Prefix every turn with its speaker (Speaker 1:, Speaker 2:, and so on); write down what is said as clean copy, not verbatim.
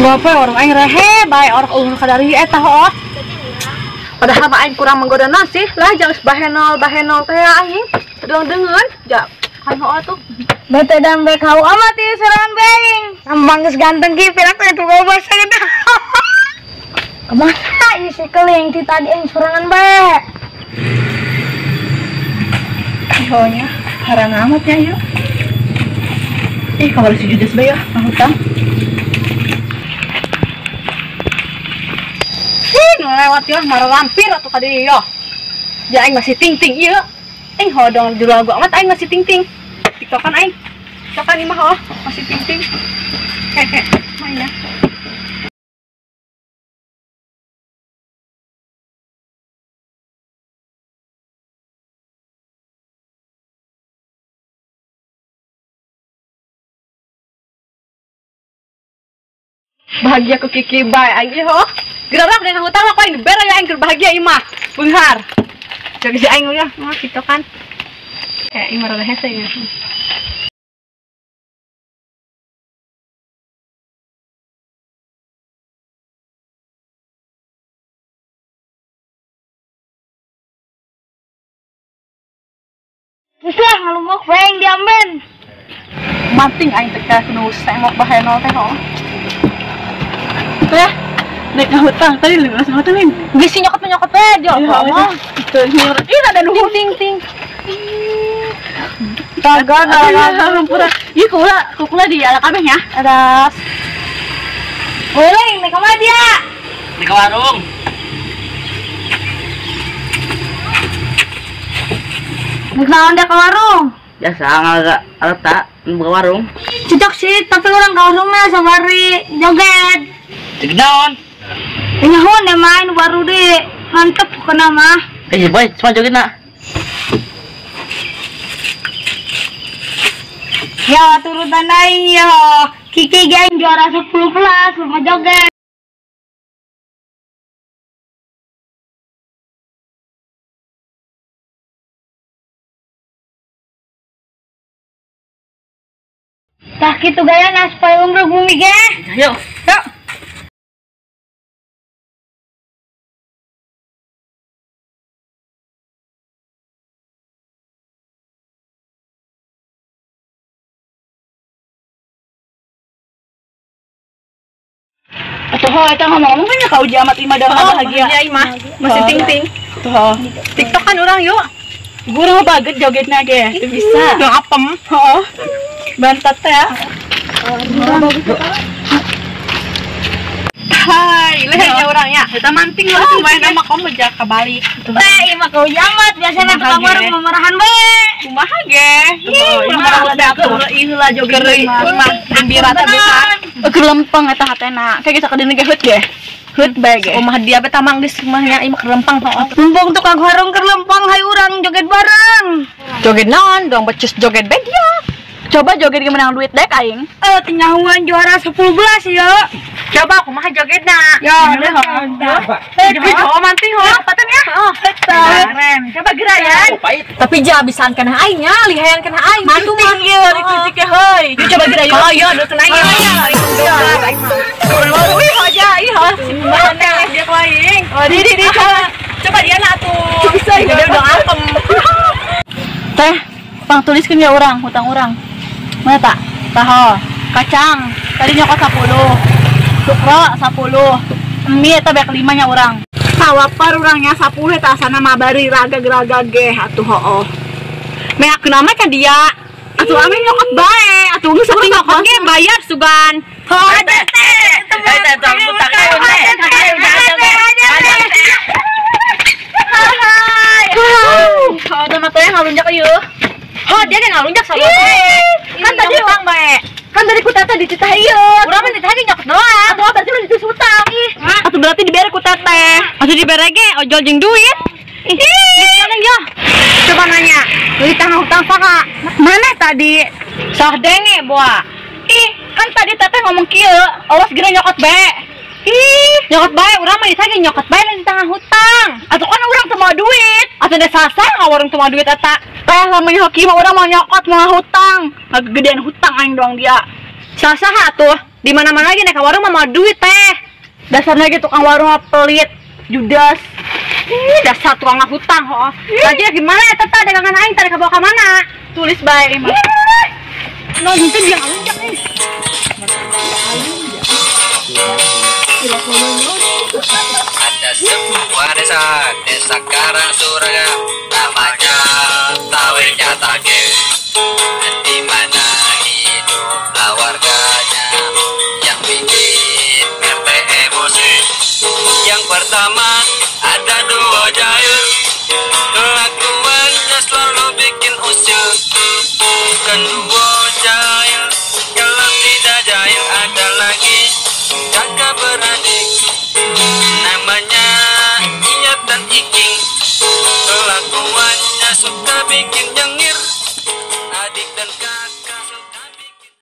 Speaker 1: Bapak orang aing rehe bae orang ulun kadari eta hooh. Padahal mah aing kurang menggoda nasi lah jangan bahenol teh aing. Sedang dengeun ja kan hooh tuh.
Speaker 2: Bete dan bae kau amat ieu sorangan bae. Ambang geus ganteng ki pirak teh tuh basa gitu. Kemana ieu si keling ti tadi aing sorangan bae.
Speaker 1: Ihonya harang amat ya ieu. Kamar si Judas bae ya, hutang. Ih, lewat ya, marah lampir atuh ka dieu ya. Ja aing masih ting-ting ieu. Aing hodong di lagu amat aing masih ting-ting. TikTokan aing. TikTokan ieu mah oh, masih ting-ting. Hehe, main ya. Bahagia ke Kiki bae aing ieu ho. Gerak dengan hutang mah aing dibere ya aing keur bahagia ieu mah. Beunghar. Jadi si aing ya, mah kitu kan. Kayak ieu mah rada hese ya.
Speaker 2: Susah ngalumok bae diamben.
Speaker 1: Manting aing teh ka nu semok bahenol teh ho. Teh naik ke hutang tadi lima belas hutang nih geus nyokot teh dia mah ih ada nu ting ting taga rumpura ieu kula di ala kabeh nya ada
Speaker 2: boleh naik ka mana dia
Speaker 3: naik ke warung
Speaker 2: naik naon dia ke warung
Speaker 3: biasa ngala tak ke warung
Speaker 2: cocok sih tapi orang ke warungna sabari joget
Speaker 3: cek naon?
Speaker 2: Nyahun ya main baru deh, mantep pokoknya mah.
Speaker 3: Eh boy, cuma joget nak.
Speaker 2: Ya turutan aing ya, Kiki geng juara 10 kelas sama joget. Tah kitu gaya nah supaya umroh bumi ge.
Speaker 3: Ayo,
Speaker 2: yuk.
Speaker 1: Tuh, eta ngomong-ngomong kan ya kau jamat lima dah bahagia. Iya, mah. Masih ting-ting. Tuh. TikTok kan orang yuk. Guru baget jogetna ge. Teu bisa. Dong apem. Heeh. Bantat teh. Hai, lehnya orangnya. Kita manting lah main sama kamu aja ke Bali.
Speaker 2: Teh, ieu mah kau jamat biasana tukang warung mamarahan bae.
Speaker 1: Kumaha ge? Ih, kumaha atuh. Ih lah joget mah gembira teh besar. Keur lempeng eta hatena. Kayak geus sakadina ge heut ge. Heut bae ge. Omah dia bae tamang geus mah nya ieu mah keur lempeng heuh.
Speaker 2: Mumpung tukang warung keur lempeng hayu urang joget bareng.
Speaker 1: Joget naon dong becus joget bae dia. Coba joget ge menang duit dek aing.
Speaker 2: Tinyahuan juara 10 belas ya.
Speaker 1: Coba kumaha jogetna?
Speaker 2: Ya,
Speaker 1: oh manting ho, paten ya. Keren. Coba gerayan. Tapi ja bisaan kana aing nya, lihayan kana aing. Manting ieu dikritik ge heuy. Coba gerayan. Oh iya, nu kena aing. Wih, aja ih ho, si mana dia ku aing. Oh, di coba dia na atuh. Bisa ya udah apem. Teh, pang tuliskeun ya urang, hutang urang. Mana tak? Taho, kacang. Tadi nyokot 10. Sukro 10. Mie eta bek 5 nya urang. Sawapar urangnya 10 eta asana mah bari raga-raga ge atuh hooh. Meak nama kan dia. Atuh ame nyokot bae, atuh geus nyokot ge bayar sugan. Hooh teh.
Speaker 3: Teh teh hutang teh.
Speaker 1: Hai. Hooh, teh mah teh ngalunjak ieu. Oh, dia ge ngalunjak sama. Kan tadi utang bae. Kan tadi ku teteh dititah ieu. Urang mah dititah ge nyokot doang. Atuh berarti mah dititah hutang. Ih. Atuh berarti dibere ku teteh. Atuh dibere ge ojol jeung duit. Ih, geus yo. Coba nanya, dititah hutang saha? Mana tadi? Sah denge boa. Ih, kan tadi teteh ngomong kieu, awas geura nyokot bae. Ih, nyokot bae urang mah dititah ge nyokot bae dan dititah hutang. Atuh kan urang teu mawa duit. Atuh da sasar ngawarung teu mawa duit eta. Teh lamun hoki mah urang mau nyokot mau hutang. Ngagegedean hutang aing doang dia. Sasaha atuh? Di mana-mana lagi nek ka warung mah mau duit teh. Dasarnya gitu tukang warung mah pelit, judas. Ih, dasar tukang hutang ho. Lagi gimana ya teh dagangan aing teh kabawa ka mana? Tulis bae mah. No, itu dia ngalunjak nih.
Speaker 4: Ada sebuah desa, desa Karang Suraga, namanya Tawir Nyatake. Di mana hiduplah warganya yang bikin RT emosi. Yang pertama ada dua jahil, kelakuannya selalu bikin usil. Kedua jahil, kalau tidak jahil ada lagi kakak beradik, namanya Iyat dan Iking. Kelakuannya suka bikin nyengir.